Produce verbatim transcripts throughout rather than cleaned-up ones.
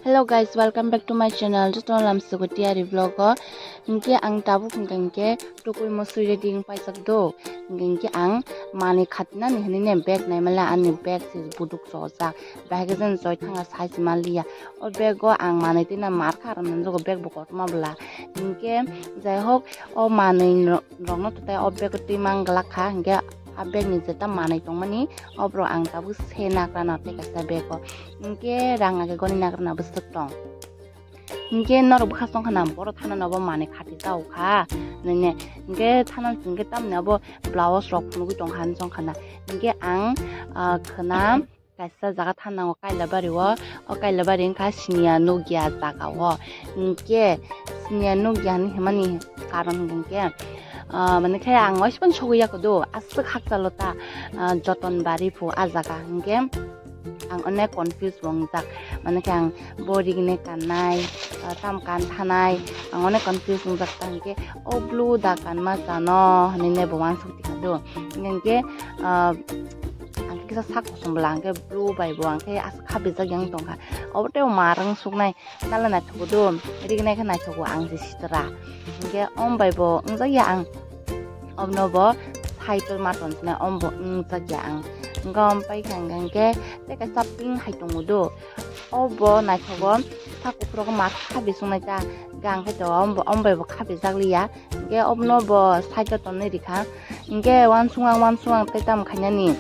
Hello guys, welcome back to my channel. Joto lamsugo tiyari vlog o. Hinkhe ang tabuk hinkhe hinkhe tukui mosui ready wng paijak do. Hinkhe hinkhe ang manui khatinani hinui ne bag naimala ani bag se buduk chojak. Bahai khe jani choi thanga sai se manliya. O bag o ang manui twi na mar kha aro nang jogo bag bo kotorma bwla. Hinkhe jaihok o manui rokno twtai o bag o twi mang glak kha. Hinkhe a bag ni jeta manui tongmani oborok ang tabuk se nakrana tei kaisa bag o. Hinkhe rang age goni nakrana bwswk tong. Hinkhe norok bwkha chongkha na borok thana no bo manui khati tao kha. Nini hinkhe thana hinkhe tamni abo blouse rok phunugwi tongkha hinwi chongkha na. Hinkhe ang ah, khwna kaisa jaga thana nango Kailabari o. O Kailabari wngkha siniya nukya jaga o. Hinkhe siniya nukya hinwi hwnmani karon hinkhe ah, mane khe ang waisa phano sogwi ya kodo aswk hakchalo ta ah, Jotonbari phu a jaga hinkhe. Ang onek confuse bo wngjak, mane khe ang bo rignai kannai, ah, tam kan thanai, ang onek confuse wngjak ta hinkhe o blue da kanma chano hinui bo uansuk tikha do. Hinkhe, ah, ang khe kisa sak kosom bwla hinkhe blue bai bo ang khe aswk khabijak yang tongkha. Obo tei o ma rwng suknai. Tala naithogo do, rignai khe naithogo ang se sitra. Hinkhe om bai bo wngjakya ang. Omno bo cycle ma tonsina om bo wngjakya ang. Hinkhe om paikha hinkhe tei kaisa pink hai tongo do. Obo naithogo, sak kuphur o ma khabi sungnai ta. Hinkhe ang khe to om bo, om bai bo khabi jakliya. Hinkhe obono bo side o tonwi rikha. Hinkhe uansukmang uansukmang tei tamo khainani.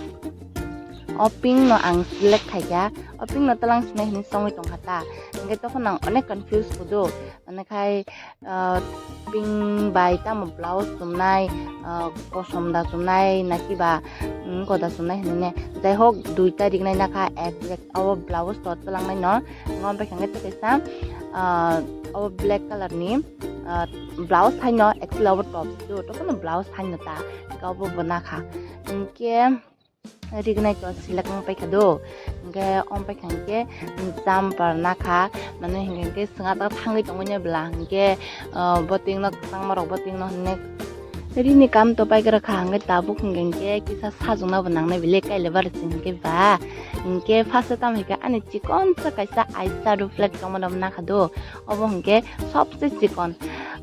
O pink no ang select khaikha. O pink no twlang sinai hinwi chongwi tongkha ta. Hinkhe tokhono ang onek confuse kudu. Mane khai, ah, pink bai tamo blouse chumnai, ah, kosom da chumnai, nakiba, mm, koda chumnai hinwi ne. Jaihok, duita rignai nakha, ek, ek, abo blouse to twlangnai no. Ngo bai khe tei kaisa, ah, abo black colour ni, ah, blouse haino, actually abo top do, tokhono blouse haino ta, abo bo nakha. Hinkhe rignai to select wng paikha do. Hinkhe om paikha hinkhe jumper nakha, mane hinkhe swngcharta thangwi tongwi bwla hinkhe, ah, botwino kwchangma rok botwino hinwi rini kam to paigra kha, hinkhe tabuk hinkhe kisa sajwkna bo nangnai bile Kailabari se hinkhe ba. Hinkhe first o tamo hinkhe ani chikonsa kaisa eyeshadow palette tongmani bo nakha do. Obo hinkhe sobse chikon.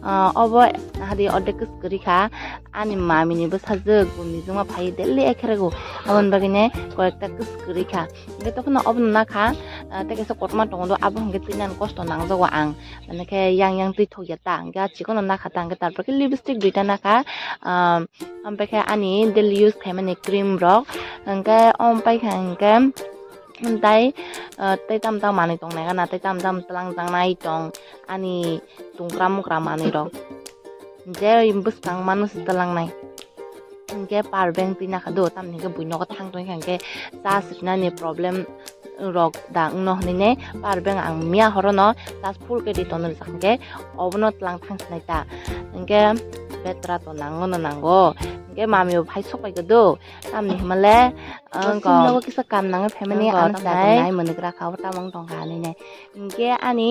Ah, obo hadi ordek kwswk kwrwi kha. Ani mami ni bwsajwk bo mijingma phai daily ekherego. Aboni bagwi ne koyekta kwswk kwrwi kha. Hinkhe tokhono obono nakha, ah, tei kaisa kotorma tongo do, abo hinkhe twi nani kosto nangjago ang. Mane khe yang yang twi thokya ta, hinkhe ah chikon no nakha ta, hinkhe tarpor khe lipstick duita nakha, ah, ampai khe ani daily use khaimani cream rok, hinkhe om paikha hinkhe. Tei, ah, tei tam tam manwi tongnai gana, tei tam tam twlang jaknai tong ani tungkra mukra manwi rok. Je bwskang mano se twlangnai. Hinkhe power bank twi nakha do, tamni hinkhe bui nogo thang tongkha hinkhe charge rinani problem rok da wngno hinwi ne power bank ang miya horono charge full khe ri tono rijak hinkhe obono twlang thang sinai ta. Hinkhe betra to nango no nango. Hinkhe mami bo phai sok pai khe do, tamni hwnmale. Bo wngkha. Simno kisa kam nangwi phaimani, wngkha, ano tamo chajak nai. Nai mwnwi gra kha, obo tamo wng tongkha hinwi nai. Hinkhe ani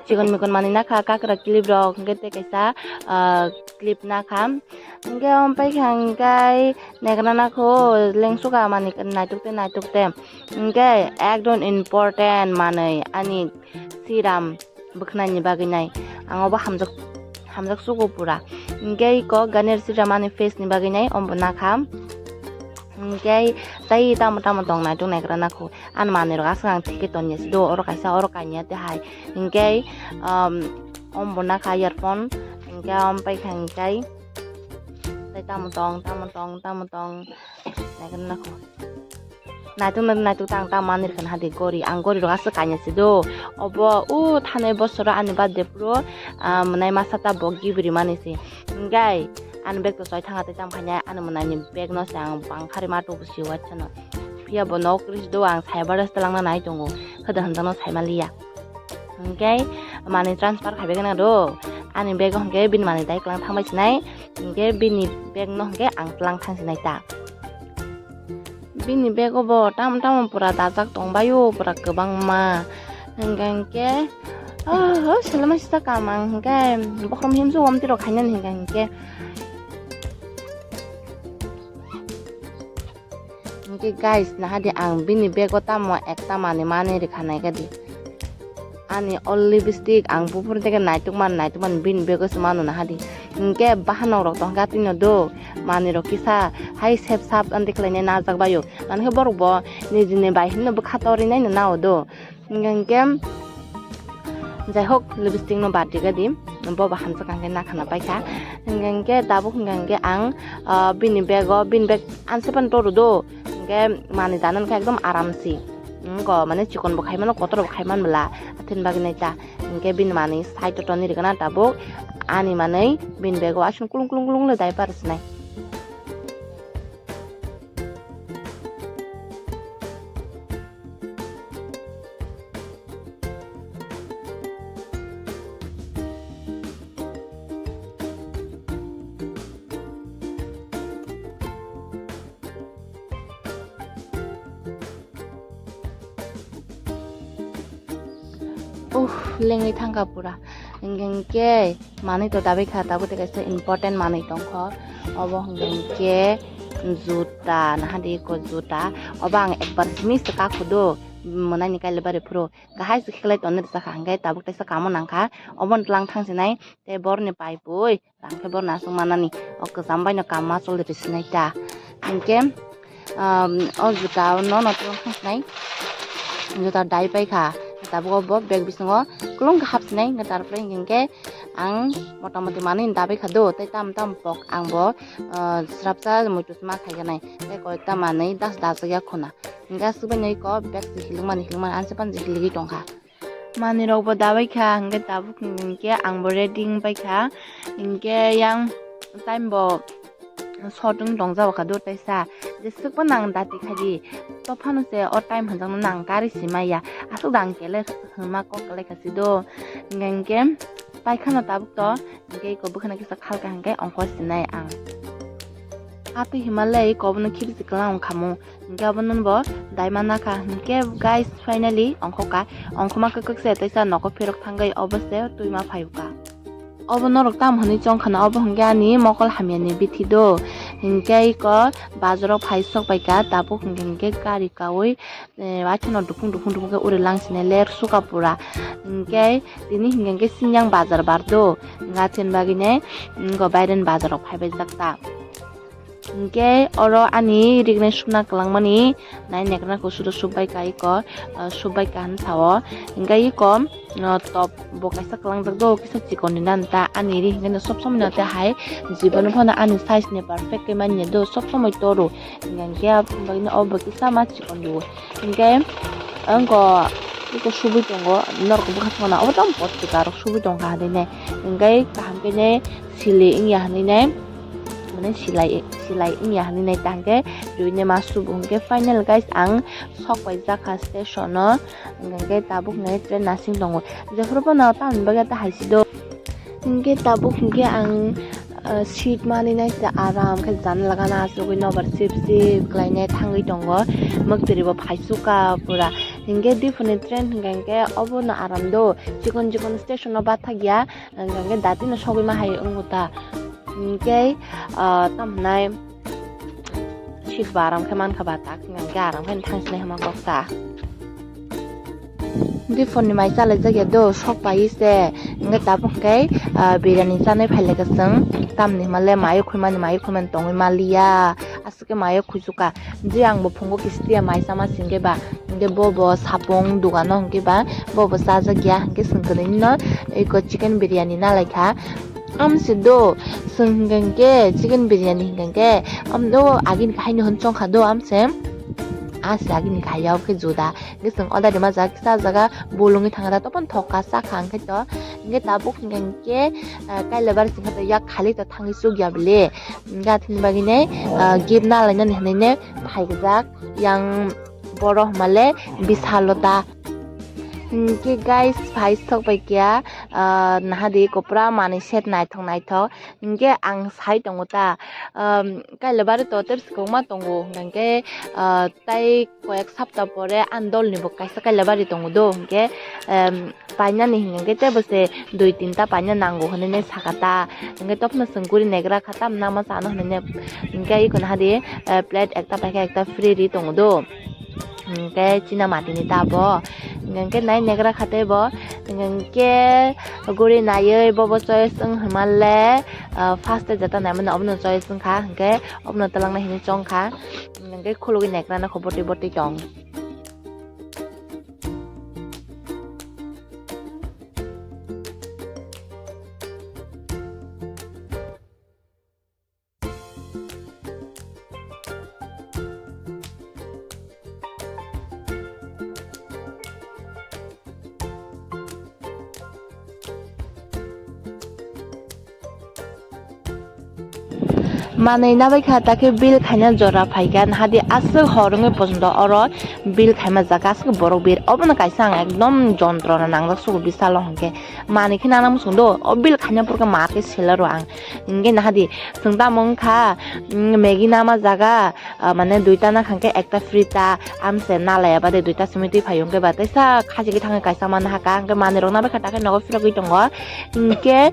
chikon mikon manwi nakha, kakra clip rok, hinkhe tei kaisa, ah, clip nakha. Hinkhe om paikha hinkhe negra nakho, lengsuka manwi naituk tei naituk tei. Hinkhe ekdom important manwi ani siram bwkhwnani bagwi nai. Ang obo hamjak, hamjak sugo pura. Hinkhe iko Ganesh Ramani face ni bagwi nai ombo nakha. Hinkhe tei tamo tamo tong naituk naigra nakho. Ani manwi rok aswk ang thike tongya se do, oro kaisa, oro kanya te hai. Hinkhe, um, ombo nakha earphone. Hinkhe om paikha hinkhe tei tamo tong, tamo tong, tamo tong. Naigra nakho. Naituk naituk tang tang manwi rwkha hadi gori. Ang gori rok aswk kanya se do. Obo o thanai bosoro ani birthday phuru, ah, mwnai masa ta bo gift rimani se. Hinkhe ani bag to choi thanga tei tang phainai ani mwnai ni bag no se ang bangkha rima tubu si waisa no. Phiya bo nok ris do ang cyber se twlangna nai tongo. Khwda hwnjakno saima liya. Hinkhe manwi transfer khaibai gana do. Ani bag o hinkhe bini manwi dai kwlang thangbai sinai. Hinkhe bini bag no hinkhe ang twlang thang sinai ta. Bini bag o bo tamo tamo pura dajak tongbaio, pura kwbangma. Hinkhe hinkhe, ah, oh, selema sita kamang hinkhe bokhrom himsu wamtwi rok khainani hinkhe hinkhe. Hinkhe guys, nahadi ang bini bag o tamo ekta manwi manwi rwkha naikha di. Ani o lipstick ang buphuru teke naitukman naitukman bini bego se mano nahadi. Hinkhe bahanok rok tongkha tino do, manwi rok kisa hai sep sap ante khlainai najak baio. Mani khe borok bo nijini bai hinno bwkha torwi naino nao do. Hinkhe, hinkhe, jaihok, lipstick no bad rikadi, bo bo hamjak hinkhe nakhana paikha. Hinkhe, hinkhe tabuk hinkhe, hinkhe ang, ah, bini bego, bini beg anse pan toru do. Hinkhe manwi dana hinkhe ekdom aram si. Wngkha mane chikon bo khai mano, kotor bo khai man bwla. Athen bagwi nai ta. Hinkhe bini manwi side o toni rikana tabuk. Ani manwi bini bego aswk kulung kulung kulung le diaper sinai. Uh, lengwi thangkha pura. Hinkhe, hinkhe manwi to dabai kha, tabuk tei kaisa important manwi tongkho. Obo hinkhe, hinkhe juta, nahadi ko juta. Obo ang ekbar simi se kakhudu, mwnaini kailabari phuru. Kahai se khlai tonwi rwjakha, hinkhe tabuk teisa kamo nangkha. Obo tlang thangsinai, tei borni paipui. Tang khe bo nasuk manani o kwcham bai no kamma choli rw sinai ta. Hinkhe, um, o juta no no tong thang sinai. Juta dai pai kha. Tabuk o bo bag bisingo kulung khe hap sinai. Hinkhe tarpore hinkhe ang motamoti manwi da bai kha do. Tei tam tam pok ang bo, uh, srapsa muitu sma khai ganai. Tei koi ta manwi das das ya khuna. Hinkhe aswk bai no iko bag se hilik mani hilik mani anse pan se hiligwi tong kha. Manwi rok bo dabai kha, hinkhe tabuk hinkhe ang bo ready wng pai kha. Hinkhe yang time bo short wng tong jao kha do teisa. Jeswk bo nang dati kha di. To phano se o time hwnjakno nang karwi si maya. Aswk da ang kele hwnma kok kwlai kha si do. Hinkhe, hinkhe pai khano tabuk to. Hinkhe iko bwkhano kisa khalka hinkhe ongkhor sinai ang. Atwi himalai iko bono khibisi kwlang wngkhamu. Hinkhe obono bo daima nakha. Hinkhe guys, finally ongkhoka. Ongkhoma kwkwk se teisa nogo phirok thangwi obo se twima phaiwkha. Obo norok tam hwnwi chongkhana, obo hinkhe ani mokol hamyani bithi do. Hinkhe iko bazaro phai sok paikha, tabuk hinkhe hinkhe gari kaui, eh, waithano duphung duphung duphung khe uri lang sine ler suka pura. Hinkhe tini hinkhe hinkhe sinjang bazar bar do. Hinkhe athiani bagwi ne, mm, go baireni bazarok phaibai jak ta. Hinkhe oro ani rignai sumna kwlangmani nai nekrana kusudo subbai ka iko, ah, subbai ka hinwi sao. Hinkhe iko, ah, top bo kaisa kwlangjak do, kisa chikon ni nan ta ani ri hinkhe no sob somoi no te hai jibono phano ani size ni perfect khe manya do, sob somoi toro. Hinkhe aboni bagwi no o bo kisa ma chikon do. Hinkhe wngkha iko subui tongo, norok bwkha songna obo tamo pottwka rok subui tongkha hinwi nai. Hinkhe kaham khe nai sili wngya hinwi nai, mane silai, silai wngya hinwi nai tangkhe twi nai ma subu hinkhe final guys ang sok paijak kha station o, hinkhe tabuk hinwi train nasing tongo. Jephuru phano tamoni bagwi ta hai si do. Hinkhe tabuk hinkhe ang, ah, seat mani nai se aram khe janala gana achugwi nobar sip sip khlainai thangwi tongo. Mwktwiri bo phaichukha pura. Hinkhe Diphuni train hinkhe hinkhe obono aram do. Chikon chikon station o bathakya, hinkhe hinkhe datino sogwi ma hai wngo ta. Hinkhe, ah, tamo hinai seat bo aram khe mankha ba tak hinkhe hinkhe aram khe thangsinai hwnma kok ta. Diphoni mai chalaijak ya do, sok pai se. Hinkhe tabuk hinkhe, ah, biryani chanai phailaikha chwng. Tamni hwnmale mayo khumani, mayo khumani tongwi maliya. Aswk khe mayo khuichukha. Je ang bo phungo kisti ya mai chama singkhe ba. Hinkhe bo bo sapung dugano hinkhe ba. Bo bo chajak ya hinkhe chwng kwnwi no eko chicken biryani nalaikha. Amse do, chwng hinkhe hinkhe chicken biryani hinkhe hinkhe. Amdo agini haino hwn chongkha do amse. Ase agini khaya o khe juda. Hinkhe chwng order rimajak, kisa jaga bolongwi thangkha, topon thokha, chakha hinkhe to. Hinkhe tabuk hinkhe hinkhe, ah, kailabari chwngkha to yak khali to thangwi chukya bwle. Hinkhe athini bagwi ne, ah, gift nalainani hinwi ne phaikjak yang borok hwnmale Bishalota. Hinkhe guys, phai sok bai kya, ah, nahadi kopra manwi set naithok naithok. Hinkhe ang sai tongo ta, um, kailabari to tebsi kokma tongo, hinkhe, ah, tai koyek sapta pore ani dolni bo kaisa kailabari tongo do, hinkhe, em, painani hinkhe teibo se dui tinta paina nango hinwi nai saka ta, hinkhe topno chwng guri negra kha tam nama chano hinwi nai, hinkhe iko nahadi, eh, plate ekta paikha ekta free ri tongo do, hinkhe china matini ta bo, hinkhe nai negra kha teibo, Hingke guri naiwi bobo choice wng hwnmale, ah, first tei jeta naimani obono choice wngkha, hingke obono twlangna hinwi chongkha, hingke khulugwi naikrana kho botwi botwi tong. Manwi nabai kha, takhe bill khaina jora phaikha, nahadi aswk hor wngwi pojonto oro bill khaima jaga aswk borok bir. Obono kaisa ang ekdom jontrona nangjak sugo bisalo hwnkhe. Manwi khe nana muchung do, o bill khaina porkhe ma khe sela rw ang. Hwnkhe nahadi, chwng tamo wngkha, mm, Maggie nama jaga, ah, mane duita na khangkhe ekta free ta, amse nalaya bade duita simi twi phaio hwnkhe ba teisa khachigwi thangwi kaisa manna hakha, hwnkhe manwirok nabai kha takhe nogo phirogwi tongo. Hwnkhe,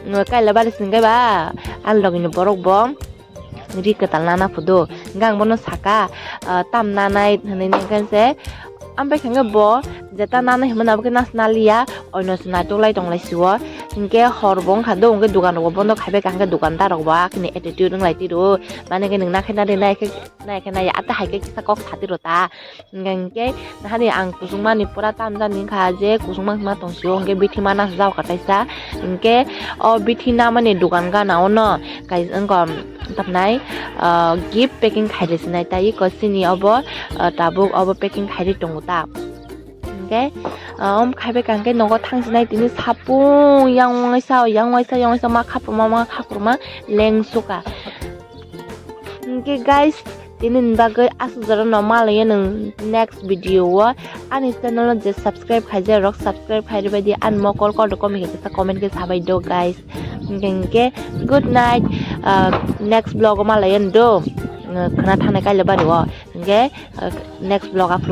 mm, kaila bari se hwnkhe ba, ani logini borok bo ri kwtal nana phudo, hwnkhe ang bono saka, ah, tam nanai hwnwi, hwnkhe se, ampai khe bo jeta nanai hwnmani abo khe nas naliya, oino se naitok lai tong lai sio, hwnkhe hor bo wngkha do, hwnkhe dukan rok bo bondo khaibai kha, hwnkhe dukandar rok bo akhini attitude wng lai tiro, mane khe nwng nakhe nari nai khe, nai khe nai ata hai khe kisa kok sa tiro ta. Hingke, hingke, nahani ang kusungmani pura tamjani wngkha je kusungma wngma tongsio, hingke bithi mana jao kataisa. Hingke o bithi namani dogan gana ono kai wngkha tamnai, ah, gift packing khairi sinai tai iko sini obo, ah, tabuk obo packing khairi tongo ta. Hingke, ah, om khaibai kangke nogo thangsinai tini sapung yang waisa, yang waisa, yang waisa ma khapurma, ma khapurma lengsuka. Hingke guys, tini ni bagwi aswk jora no malaiya nwng next video o. Ani channel no je subscribe khaijak rok subscribe khai rwbaidi, ani mokol kotor komik kisa comment khe sabai do guys. Hingke, hingke good night, ah, next vlog o malaiya do, ah, khwna thangnai kaila bari o. Hingke, ah, next vlog upload.